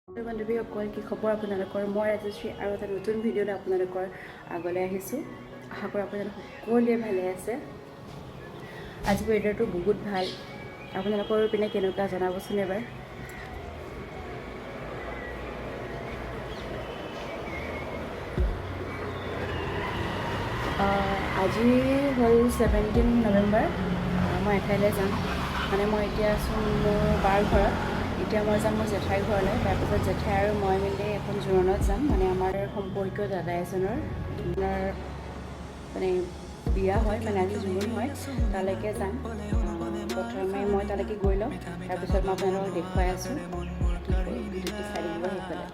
বান্ধৱীসকল, কি খবৰ আপোনালোকৰ? মই ৰাজশ্ৰী আৰু এটা নতুন ভিডিঅ'লৈ আপোনালোকৰ আগলৈ আহিছোঁ। আশা কৰোঁ আপোনালোক সকলোৱে ভালে আছে। আজি ৱেডাৰটো বহুত ভাল। আপোনালোকৰ পিনে কেনেকুৱা জনাবচোন এবাৰ। আজি হ'ল 17 নৱেম্বৰ। মই এঠাইলৈ যাম, মানে মই এতিয়া আছোঁ মোৰ বাৰ ঘৰত। এতিয়া মই যাম মোৰ জেঠাইৰ ঘৰলৈ। তাৰপিছত জেঠাই আৰু মই মিলি এখন জোৰোণত যাম, মানে আমাৰ সম্পৰ্কীয় দাদা এজনৰ আপোনাৰ মানে বিয়া হয়, মানে আজি জোৰোণ হয়, তালৈকে যাম। প্ৰথমে মই তালৈকে গৈ লওঁ, তাৰপিছত মই আপোনালোকক দেখুৱাই আছোঁ কি কৰোঁ। ভিডিঅ'টো চাই থাকিব সেইফালে।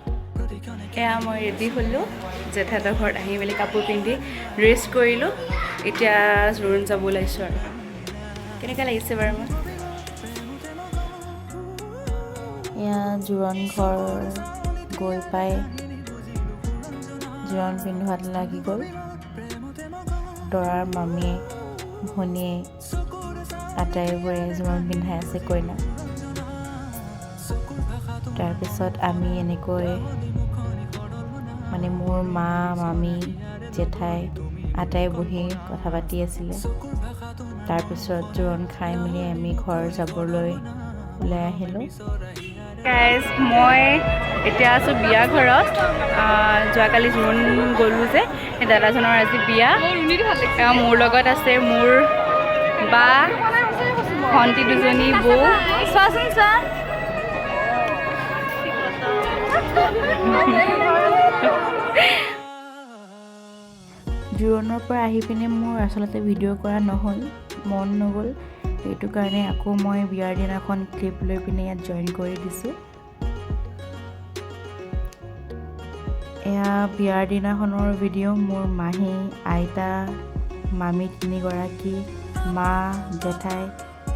এয়া মই ৰেডি হ'লোঁ, জেঠাইহঁতৰ ঘৰত আহি মেলি কাপোৰ পিন্ধি ৰেষ্ট কৰিলোঁ। এতিয়া জোৰোণ যাব ওলাইছোঁ। আৰু কেনেকুৱা লাগিছে বাৰু মোৰ? এয়া জোৰোণ ঘৰ গৈ পাই জোৰোণ পিন্ধোৱাত লাগি গ'ল। দৰাৰ মামীয়ে, ভনীয়ে আটাইবোৰে জোৰোণ পিন্ধাই আছে কইনাক। তাৰপিছত আমি এনেকৈ মানে মোৰ মা, মামী, জেঠাই আটাই বহি কথা পাতি আছিলে। তাৰপিছত জোৰোণ খাই মেলি আমি ঘৰ যাবলৈ ওলাই আহিলোঁ। গাইজ, মই এতিয়া আছোঁ বিয়া ঘৰত। যোৱাকালি জোৰোণ গ'লোঁ যে, সেই দাদাজনৰ আজি বিয়া। এওঁ মোৰ লগত আছে, মোৰ বা, ভণ্টি দুজনী, বৌ। চোৱাচোন চোৱা। জোৰোণৰ পৰা আহি পিনে মোৰ আচলতে ভিডিঅ' কৰা নহ'ল, মন নগ'ল। সেইটো কাৰণে আকৌ মই বিয়াৰ দিনাখন ক্লিপ লৈ পিনে ইয়াত জইন কৰি দিছোঁ। এয়া বিয়াৰ দিনাখনৰ ভিডিঅ'। মোৰ মাহী, আইতা, মামী তিনিগৰাকী, মা, জেঠাই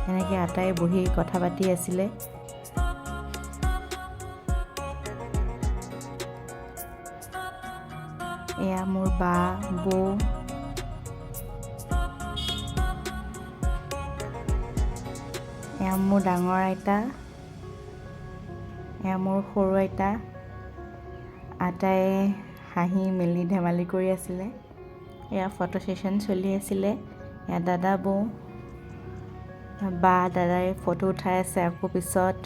এনেকৈ আটাই বহি কথা পাতি আছিলে। এয়া মোৰ বা, বৌ। এয়া মোৰ ডাঙৰ আইতা, এয়া মোৰ সৰু আইতা। আটাই হাঁহি মেলি ধেমালি কৰি আছিলে। এয়া ফটো ছেশ্যন চলি আছিলে। এয়া দাদা, বৌ, বা, দাদাই ফটো উঠাই আছে। আকৌ পিছত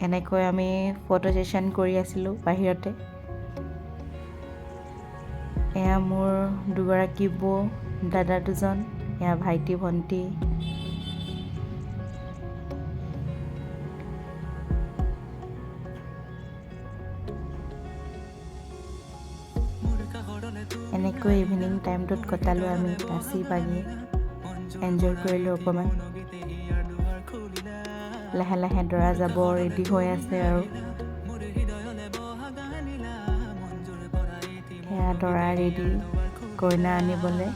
এনেকৈ আমি ফটো ছেশ্যন কৰি আছিলোঁ বাহিৰতে। এয়া মোৰ দুগৰাকী বৌ, দাদা দুজন, এয়া ভাইটি, ভণ্টি। এনেকৈ ইভিনিং টাইমটোত কটালোঁ আমি, নাচি বাগি এনজয় কৰিলোঁ অকণমান। লাহে লাহে দৰা যাব ৰেডি হৈ আছে আৰু সেয়া দৰা ৰেডি কইনা আনিবলৈ।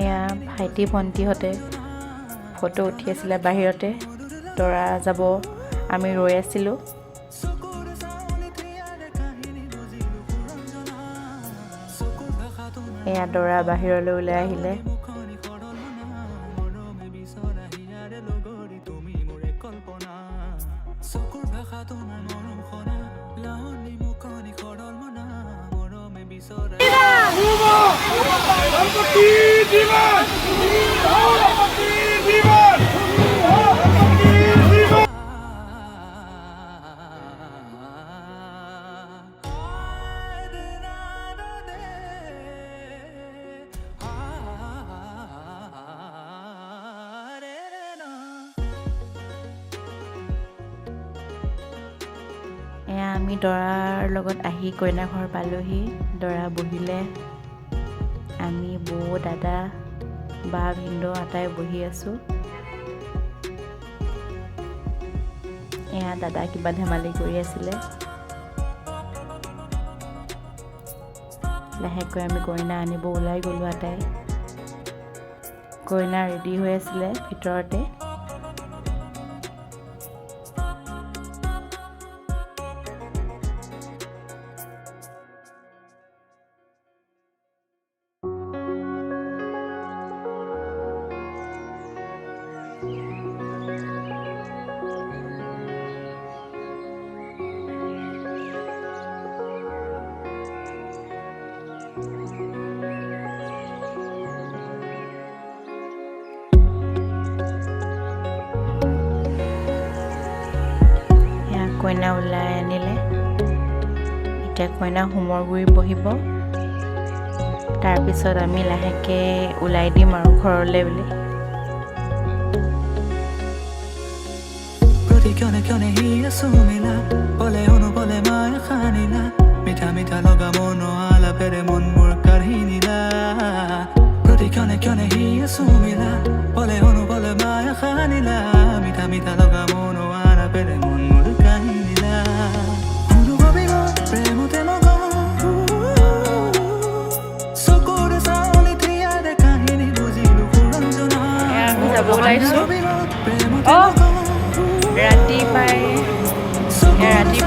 এয়া ভাইটি ভণ্টিহঁতে ফটো উঠি আছিলে বাহিৰতে। দৰা যাব, আমি ৰৈ আছিলোঁ। এয়া দৰা বাহিৰলৈ ওলাই আহিলে। এয়া আমি দৰাৰ লগত আহি কইনা ঘৰ পালোহি। দৰা বহিলে, আমি বৌ, দাদা, বা, ভিনদেউ আটাই বহি আছোঁ। এয়া দাদা কিবা ধেমালি কৰি আছিলে। লাহেকৈ আমি কইনা আনিব ওলাই গ'লোঁ আটাই। কইনা ৰেডি হৈ আছিলে ভিতৰতে। এয়া কইনা ওলাই আনিলে। এতিয়া কইনা হোমৰ গুৰি বহিব, তাৰপিছত আমি লাহেকৈ ওলাই দিম আৰু ঘৰলৈ বুলি। প্ৰতি ক্ষণে ক্ষণে হিয়া চুমিলা, পলে অনুপলে মায়া সানিলা, মিঠা মিঠা লগা মন আলাপেৰে মন মোৰ কাঢ়ি নিলা। প্ৰতি ক্ষণে ক্ষণে হিয়া চুমিলা, পলে অনুপলে মায়া সানিলা, মিঠা মিঠা লগা মন আলাপেৰে মন মোৰ কাঢ়ি নিলা। অনুভৱী মই প্ৰেমতে মগন, চকুৰে চাউনি থিয়াৰে কাহিনী বুজিলো সুৰঞ্জনা। এয়া আমি যাব ওলাইছোঁ। প্ৰেমতে অ। মগন। ৰাতি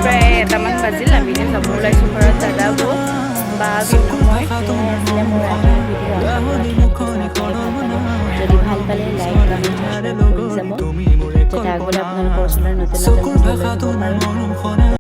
প্ৰায় 1টামান বাজিল। আমি এতিয়া যাব ওলাইছোঁ ঘৰত, দাদা, বৌ, বা, ভিনদেউ, মই। এয়াই আছিলে মোৰ আটাৰ ভিডিঅ'। আশা কৰোঁ আপোনালোকে চাই ভাল পালে। যদি ভাল পালে লাইক, কমেণ্ট, শ্বেয়াৰ কৰি যাব, যাতে আগলৈ আপোনালোকৰ ওচৰলৈ নতুন নতুন ভিডিঅ' লৈ আহিব পাৰোঁ।